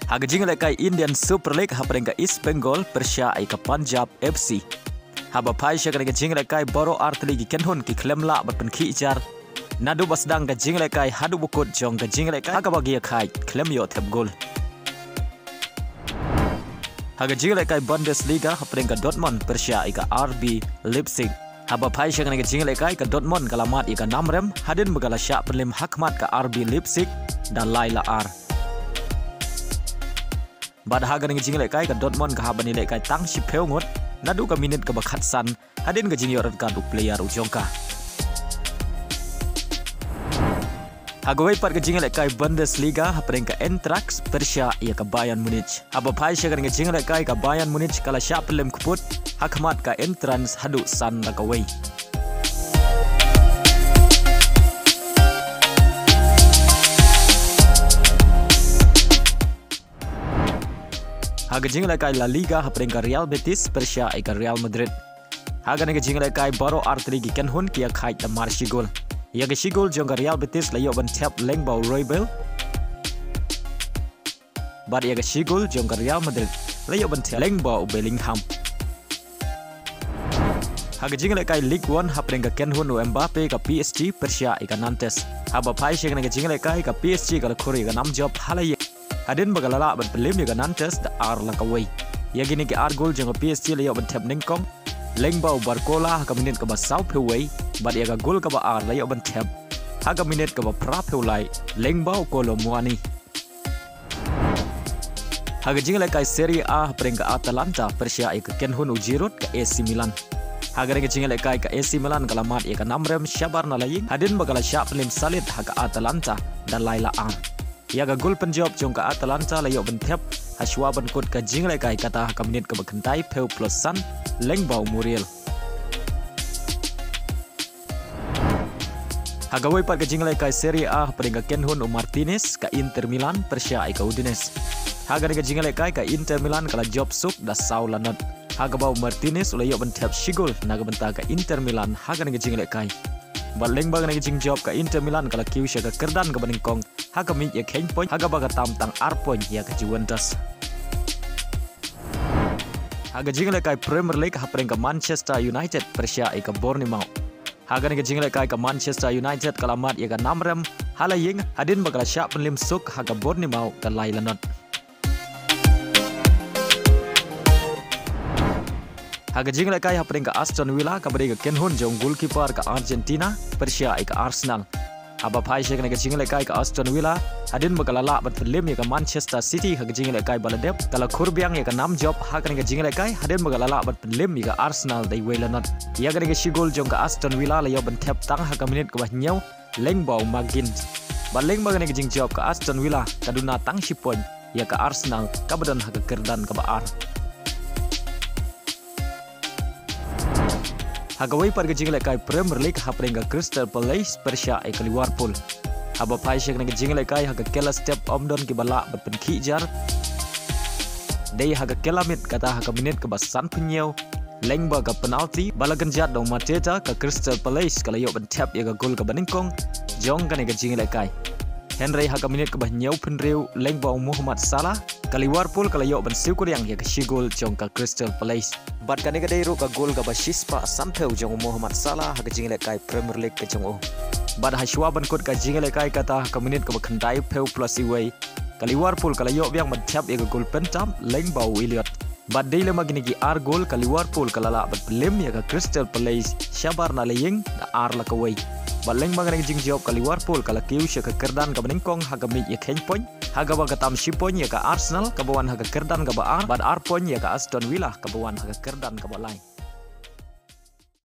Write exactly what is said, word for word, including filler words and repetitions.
Ha ka jingïalehkai Indian Super League hapdeng ka East Bengal pyrshah ïa ka Punjab F C. Haba phai sha kane ka jingïalehkai baroh artylli ki kynhun ki khlem lah ban pynkhih jar. Naduh ba sdang ka jingïalehkai haduh ba kut jong ka jingïalehkai ha kaba ki ïakhaid khlem ïoh thep gol. Ha ka jingïalehkai Bundesliga hapdeng ka Dortmund pyrshah ïa ka R B Leipzig. Haba phai sha kane ka jingïalehkai ka Dortmund ka la mad ïa ka namrem hadien ba ka la shah pynlem hakhmat ka R B Leipzig da lai la ar. Bad ha kane ka jingïalehkai ka Dortmund ka hap ban ïalehkai tang shiphew ngut naduh ka minit kaba khatsan hadien ka jingïoh red card u player u jong ka. Ha kawei pat ka jingïalehkai Bundesliga hapdeng ka Eintracht pyrshah ïa ka Bayern Munich. Haba phai sha kane ka jingïalehkai ka Bayern Munich ka la shah pynlem kput hakhmat ka Eintracht haduh san la kawei. Ha ka jingïalehkai La Liga hapdeng ka Real Betis pyrshah ïa ka Real Madrid. Ha kane ka jingïalehkai baroh artylli ki kynhun ki ïakhaid da mar shi gol. Ïa ka shi gol jong ka Real Betis la ïoh ban thep lyngba u Roybal. Bad ïa ka shi gol jong ka Real Madrid la ïoh ban thep lyngba u Bellingham. Ha ka jingïalehkai Ligue One hapdeng ka kynhun u Mbappe ka P S G pyrshah ïa ka Nantes. Haba phai sha kane ka jingïalehkai ka P S G ka la khur ïa ka namjop ha la ïing hadien ba ka la lah ban pynlem ïa ka Nantes da ar la kawei. Ïa kine ki ar gol jong ka P S G la ïoh ban thep nyngkong lyngba u Barcola ha ka minit kaba sawphew wei bad ïa ka gol kaba ar la ïoh ban thep ha ka minit kaba phraphew lai lyngba u Kolo Muani. Ha ka jingïalehkai Serie A hapdeng ka Atalanta pyrshah ïa ka kynhun u Giroud ka A C Milan. Ha kane ka jingïalehkai ka A C Milan ka la mad ïa ka namrem shabar na la ïing hadien ba ka la shah pynlem salit ha ka Atalanta da lai la ar. Ïa ka gol pynjop jong ka Atalanta la ïoh ban thep ha shuwa ban kut ka jingïalehkai kata ha ka minit kaba khyndaiphew plus san lyngba u Muriel. Ha kawei pat ka jingïalehkai Serie A hapdeng ka kynhun u Martinez ka Inter Milan pyrshah ïa ka Udinese. Ha kane ka jingïalehkai ka Inter Milan ka la jop suk da saw la not. Ha kaba u Martinez u la ïoh ban thep shi gol na ka bynta ka Inter Milan ha kane ka jingïalehkai. Bad lyngba kane ka jingjop ka Inter Milan ka la kiew sha ka kyrdan kaba nyngkong ha ka miej ïakheiñ point ha kaba ka tam tang ar point ïa ka Juventus. Ha ka jingïalehkai Premier League hapdeng ka Manchester United pyrshah ïa ka Bournemouth. Ha kane ka jingïalehkai ka Manchester United ka la mad ïa ka namrem ha la ïing hadien ba ka la shah pynlem suk ha ka Bournemouth da lai la not. Ha ka jingïalehkai hapdeng ka Aston Villa kaba dei ka kynhun jong u goalkeeper ka Argentina pyrshah ïa ka Arsenal. Haba phai sha kane ka jingïalehkai ka Aston Villa hadien ba ka la lah ban pynlem ïa ka Manchester City ha ka jingïalehkai ba la dep, ka la khur biang ïa ka namjop ha kane ka jingïalehkai hadien ba ka la lah ban pynlem ïa ka Arsenal da iwei la not. Ïa kane ka shi gol jong ka Aston Villa la ïoh ban thep tang ha ka minit kaba hynñiew lyngba u McGinn. Bad lyngba kane ka jingjop ka Aston Villa ka duna tang shi point ïa ka Arsenal kaba don ha ka kyrdan kaba ar. Ha kawei pat ka jingïalehkai Premier League hapdeng ka Crystal Palace pyrshah ïa ka Liverpool. Haba phai sha kane ka jingïalehkai ha ka kylla step ym don kiba lah ban pynkhih jar. Dei ha ka kylla miet kata ha ka minit kaba sanphew hynñiew lyngba ka penalty ba la kynjat da u Mateta ka Crystal Palace ka la ïoh ban thep ïa ka gol kaba nyngkong jong kane ka jingïalehkai. Hynrei ha ka minit kaba hynñiewphew hynriew lyngba u Mohamed Salah ka Liverpool ka la ïoh ban siew kuriang ïa ka shi gol jong ka Crystal Palace. Bad kane ka dei ruh ka gol kaba shispah sanphew jong u Mohamed Salah ha ka jingïalehkai Premier League ka jong u. Bad ha shuwa ban kut ka jingïalehkai kata ha ka minit kaba khyndaiphew plus iwei ka Liverpool ka la ïoh biang ban thep ïa ka gol pyntap lyngba u Elliot. Bad dei lem ma kine ki ar gol ka Liverpool ka la lah ban pynlem ïa ka Crystal Palace shabar na la ïing da ar la kawei. Bad lyngba kane ka jingjop ka Liverpool ka la kiew sha ka kyrdan kaba nyngkong ha ka miej ïakheiñ point ha kaba ka tam shi point ïa ka Arsenal kaba wan ha ka kyrdan kaba ar bad ar point ïa ka Aston Villa kaba wan ha ka kyrdan kaba lai.